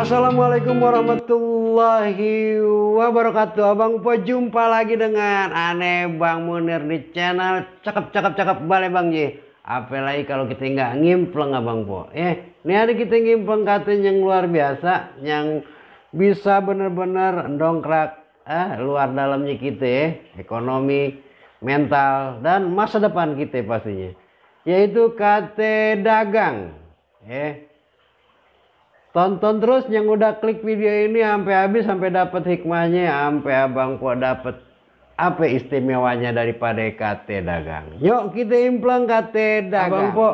Assalamualaikum warahmatullahi wabarakatuh. Abang Po jumpa lagi dengan aneh Bang Munir di channel cakep balik Bang Ji. Apalagi kalau kita nggak ngimpleng Abang Po. Ini hari kita ngimpleng katanya yang luar biasa, yang bisa bener-bener dongkrak luar dalamnya kita ekonomi, mental dan masa depan kita pastinya. Yaitu kate dagang. Tonton terus yang udah klik video ini sampai habis, sampai dapat hikmahnya, sampai Abang Po dapat apa istimewanya daripada kate dagang. Yuk kita impleng kate dagang. Abang Po,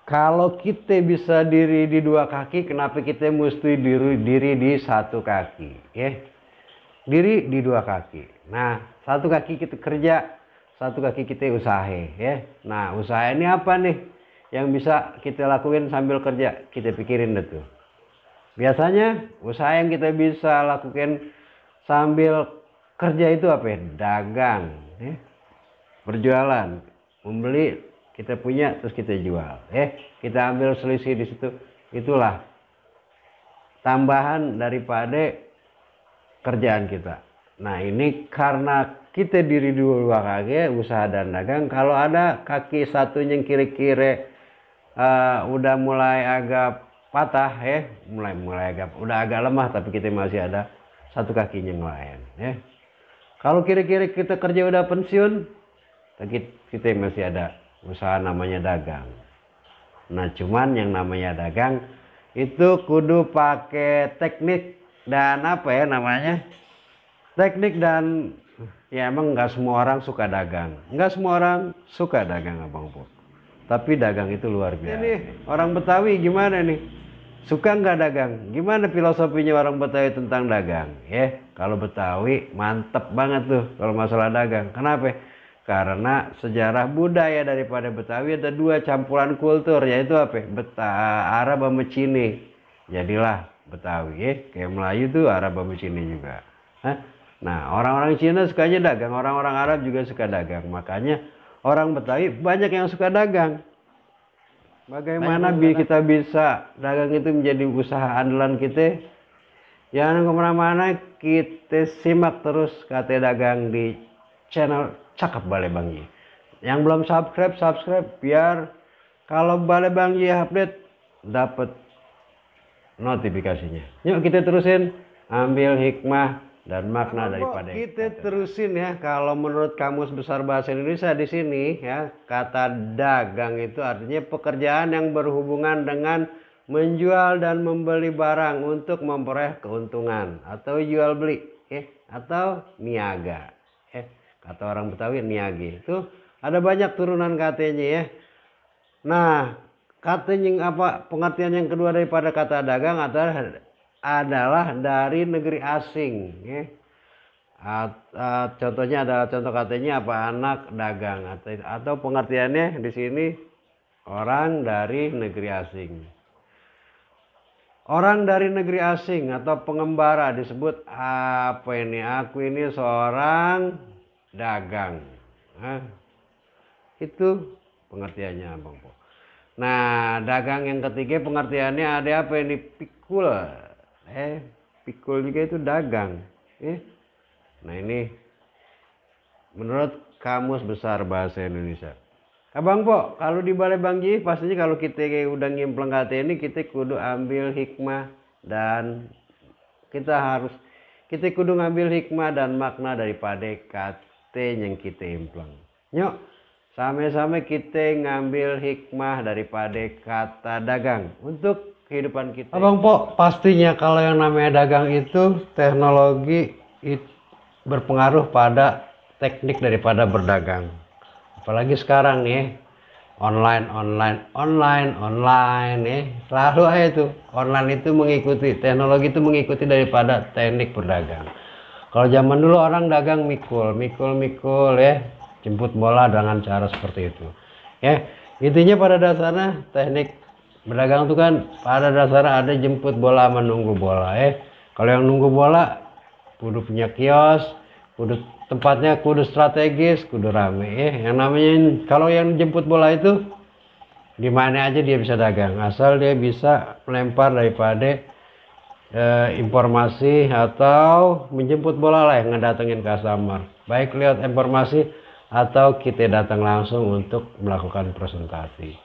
kalau kita bisa diri di dua kaki, kenapa kita mesti diri di satu kaki? Diri di dua kaki. Nah, satu kaki kita kerja, satu kaki kita usaha. Nah, usaha ini apa nih yang bisa kita lakuin sambil kerja? Kita pikirin deh tuh. Biasanya usaha yang kita bisa lakukan sambil kerja itu apa ya? Dagang, berjualan, membeli, kita punya terus kita jual, kita ambil selisih di situ. Itulah tambahan daripada kerjaan kita. Nah ini karena kita diri dua kaki, usaha dan dagang. Kalau ada kaki satunya yang kira-kira udah mulai agak patah, mulai udah agak lemah, tapi kita masih ada satu kakinya yang lain. Kalau kira-kira kita kerja udah pensiun, kita masih ada usaha namanya dagang. Nah cuman yang namanya dagang itu kudu pakai teknik dan teknik dan ya emang nggak semua orang suka dagang, nggak semua orang suka dagang Abang Po. Tapi dagang itu luar biasa. Ini orang Betawi gimana nih? Suka nggak dagang? Gimana filosofinya orang Betawi tentang dagang? Kalau Betawi mantep banget tuh kalau masalah dagang. Kenapa? Karena sejarah budaya daripada Betawi ada dua campuran kultur, yaitu apa? Arab sama Cina. Jadilah Betawi, kayak Melayu tuh Arab sama Cina juga. Nah, orang-orang Cina sukanya dagang, orang-orang Arab juga suka dagang. Makanya orang Betawi banyak yang suka dagang. Bagaimana kita bisa dagang itu menjadi usaha andalan kita? Jangan kemana-mana, kita simak terus kate dagang di channel Cakep Bale Bang Ji. Yang belum subscribe biar kalau Bale Bang Ji update dapat notifikasinya. Yuk kita terusin ambil hikmah dan makna daripada kita terusin ya. Kalau menurut Kamus Besar Bahasa Indonesia di sini ya, kata dagang itu artinya pekerjaan yang berhubungan dengan menjual dan membeli barang untuk memperoleh keuntungan atau jual beli, atau niaga. Kata orang Betawi niage itu ada banyak turunan katanya ya. Nah, katanya apa pengertian yang kedua daripada kata dagang adalah dari negeri asing. Contohnya adalah contoh katanya apa, anak dagang, atau pengertiannya di sini orang dari negeri asing. Orang dari negeri asing atau pengembara disebut apa ini? Aku ini seorang dagang. Itu pengertiannya Bang Po. Nah, dagang yang ketiga pengertiannya ada apa ini? Pikul. Pikul juga itu dagang. Nah ini menurut Kamus Besar Bahasa Indonesia. Abang Po, kalau di Balai Bang Ji pastinya kalau kita udah ngimpleng kata ini, kita kudu ambil hikmah dan kita kudu ngambil hikmah dan makna daripada kata yang kita impleng. Yuk sama-sama kita ngambil hikmah daripada kata dagang untuk kehidupan kita. Abang Po, pastinya kalau yang namanya dagang itu teknologi berpengaruh pada teknik daripada berdagang. Apalagi sekarang nih online selalu aja itu online itu mengikuti teknologi, itu mengikuti daripada teknik berdagang. Kalau zaman dulu orang dagang mikul jemput bola dengan cara seperti itu. Intinya pada dasarnya teknik berdagang itu kan pada dasarnya ada jemput bola, menunggu bola. Kalau yang nunggu bola kudu punya kios, tempatnya kudu strategis, kudu rame. Yang namanya kalau yang jemput bola itu di mana aja dia bisa dagang, asal dia bisa melempar daripada informasi atau menjemput bola lah, yang ngedatengin customer, baik lihat informasi atau kita datang langsung untuk melakukan presentasi.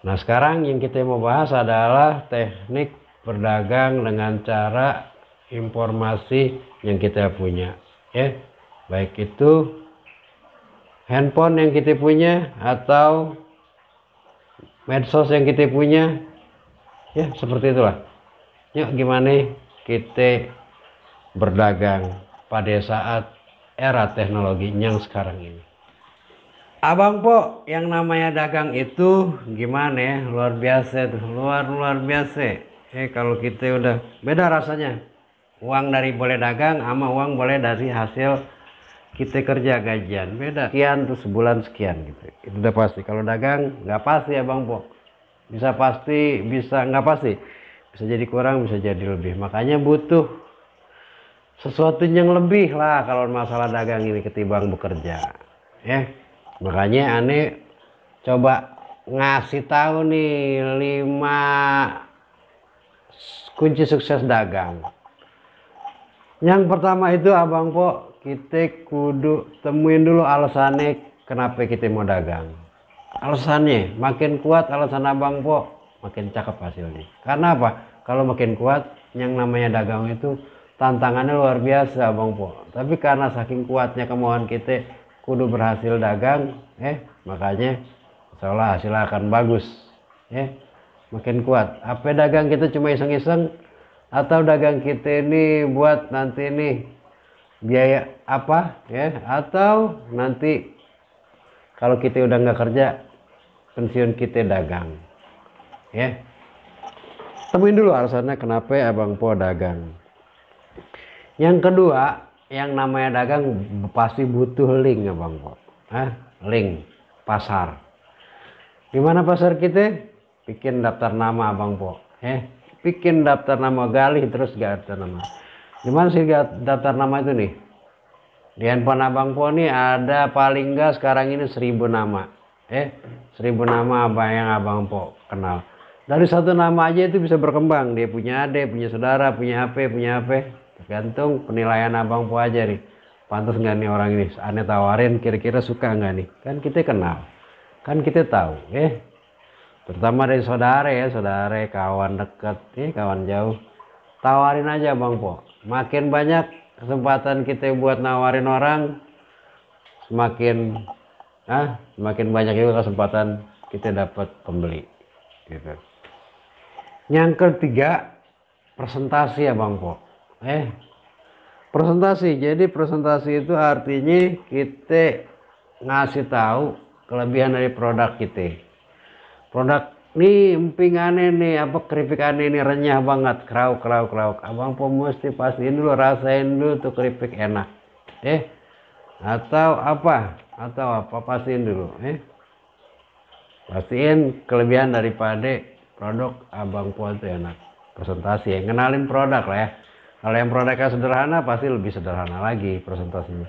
Nah, sekarang yang kita mau bahas adalah teknik berdagang dengan cara informasi yang kita punya, ya, baik itu handphone yang kita punya atau medsos yang kita punya, ya, seperti itulah. Yuk, gimana kita berdagang pada saat era teknologi yang sekarang ini. Abang Po, yang namanya dagang itu gimana ya? Luar biasa tuh, luar biasa. Kalau kita udah beda rasanya. Uang dari boleh dagang sama uang boleh dari hasil kita kerja gajian. Beda. Sekian tuh sebulan sekian gitu. Itu udah pasti. Kalau dagang nggak pasti ya Bang Po. Bisa pasti, bisa nggak pasti. Bisa jadi kurang, bisa jadi lebih. Makanya butuh sesuatu yang lebih lah kalau masalah dagang ini ketimbang bekerja. Ya, makanya aneh coba ngasih tahu nih 5 kunci sukses dagang. Yang pertama itu Abang Po, kita kudu temuin dulu alasannya kenapa kita mau dagang. Alasannya makin kuat alasan Abang Po, makin cakep hasilnya. Karena apa? Kalau makin kuat, yang namanya dagang itu tantangannya luar biasa Bang Po. Tapi karena saking kuatnya kemauan kita kudu berhasil dagang, makanya seolah hasilnya akan bagus. Makin kuat. Apa dagang kita cuma iseng-iseng, atau dagang kita ini buat nanti nih biaya apa, ya? Atau nanti kalau kita udah nggak kerja, pensiun kita dagang, ya. Temuin dulu alasannya kenapa Abang Po dagang. Yang kedua, yang namanya dagang pasti butuh link Abang Po. Link pasar. Gimana pasar kita? Bikin daftar nama Abang Po. Bikin daftar nama, gali terus daftar nama. Gimana sih daftar nama itu nih? Di handphone Abang Po nih ada paling enggak sekarang ini 1000 nama. 1000 nama apa yang Abang Po kenal. Dari satu nama aja itu bisa berkembang. Dia punya adik, punya saudara, punya HP. Tergantung penilaian Abang Po aja nih. Pantas nggak nih orang ini? Aneh tawarin, kira-kira suka nggak nih? Kan kita kenal, kan kita tahu. Terutama dari saudara ya, saudara, kawan dekat, kawan jauh. Tawarin aja Bang Po. Makin banyak kesempatan kita buat nawarin orang, semakin banyak juga kesempatan kita dapat pembeli. Gitu. Yang ketiga, presentasi ya Bang Po. Presentasi. Jadi presentasi itu artinya kita ngasih tahu kelebihan dari produk kita. Produk nih empingannya nih, keripik aneh ini renyah banget, krauk. Abang Po mesti pastiin dulu, rasain dulu tuh keripik enak. Atau apa pastiin dulu. Pastiin kelebihan daripada produk Abang Po itu enak. Presentasi ya, kenalin produk lah ya. Kalau yang produknya sederhana pasti lebih sederhana lagi presentasinya.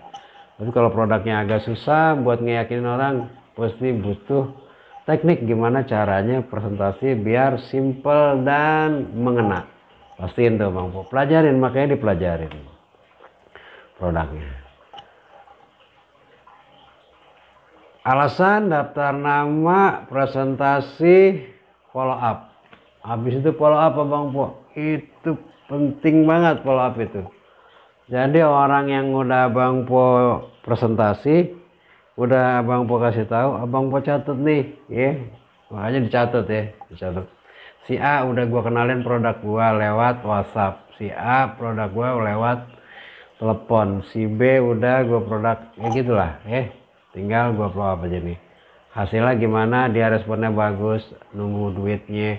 Tapi kalau produknya agak susah buat ngeyakinin orang, pasti butuh teknik gimana caranya presentasi biar simple dan mengena. Pastiin tuh Bang Po, pelajarin, makanya dipelajarin produknya. Alasan daftar nama, presentasi, follow up. Habis itu follow up Bang Po. Itu penting banget follow up itu. Jadi orang yang udah Abang Po presentasi, udah Abang Po kasih tahu, Abang Po catat nih, makanya dicatat ya, dicatat. Si A udah gua kenalin produk gua lewat WhatsApp, si A produk gua lewat telepon, si B udah gua produk, gitulah, tinggal gua follow up aja nih. Hasilnya gimana? Dia responnya bagus, nunggu duitnya,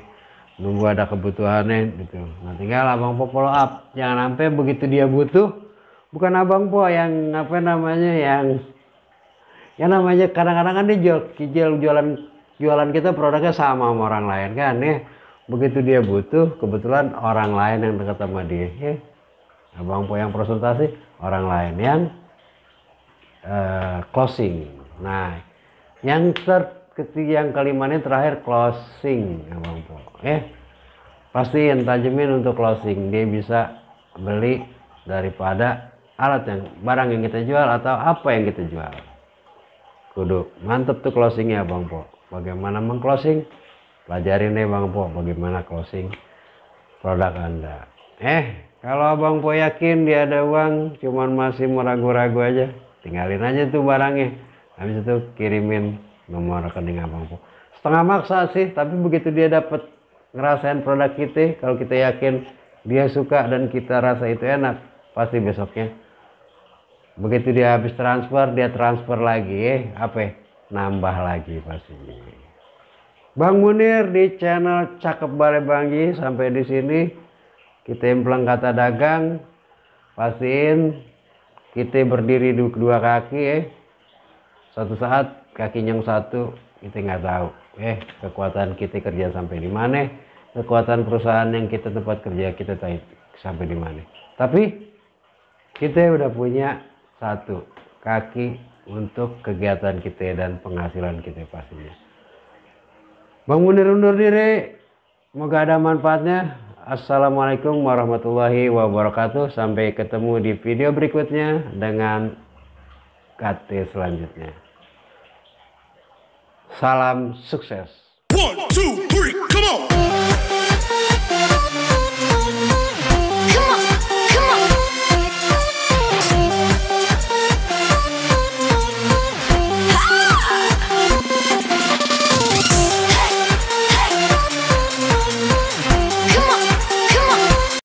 nunggu ada kebutuhannya gitu. Nah, tinggal Abang Po follow up. Jangan sampai begitu dia butuh, bukan Abang Po yang yang namanya kadang-kadang kan dia jualan kita produknya sama orang lain kan ya. Begitu dia butuh, kebetulan orang lain yang dekat sama dia, Abang Po yang presentasi, orang lain yang closing. Nah, yang kelima ini terakhir closing Abang Po. pastiin tajemin untuk closing. Dia bisa beli daripada barang yang kita jual atau apa yang kita jual. Kudu mantep tuh closingnya Bang Po. Bagaimana mengclosing? Pelajarin deh Bang Po bagaimana closing produk Anda. Kalau Abang Po yakin dia ada uang, cuman masih mau ragu-ragu aja, tinggalin aja tuh barangnya. Habis itu kirimin nomor rekening Abang Po. Setengah maksa sih, tapi begitu dia dapat ngerasain produk kita, kalau kita yakin dia suka dan kita rasa itu enak, pasti besoknya begitu dia habis transfer, dia transfer lagi, nambah lagi pastinya. Bang Munir di channel Cakep Balai Banggi. Sampai di sini kita implang kata dagang. Pastiin kita berdiri dua kaki Suatu saat kakinya yang satu kita nggak tahu. Kekuatan kita kerja sampai di mana, kekuatan perusahaan yang kita tempat kerja kita tahu sampai di mana. Tapi kita udah punya satu kaki untuk kegiatan kita dan penghasilan kita pastinya. Bang Munir undur diri, semoga ada manfaatnya. Assalamualaikum warahmatullahi wabarakatuh. Sampai ketemu di video berikutnya dengan KT selanjutnya. Salam sukses. 1, 2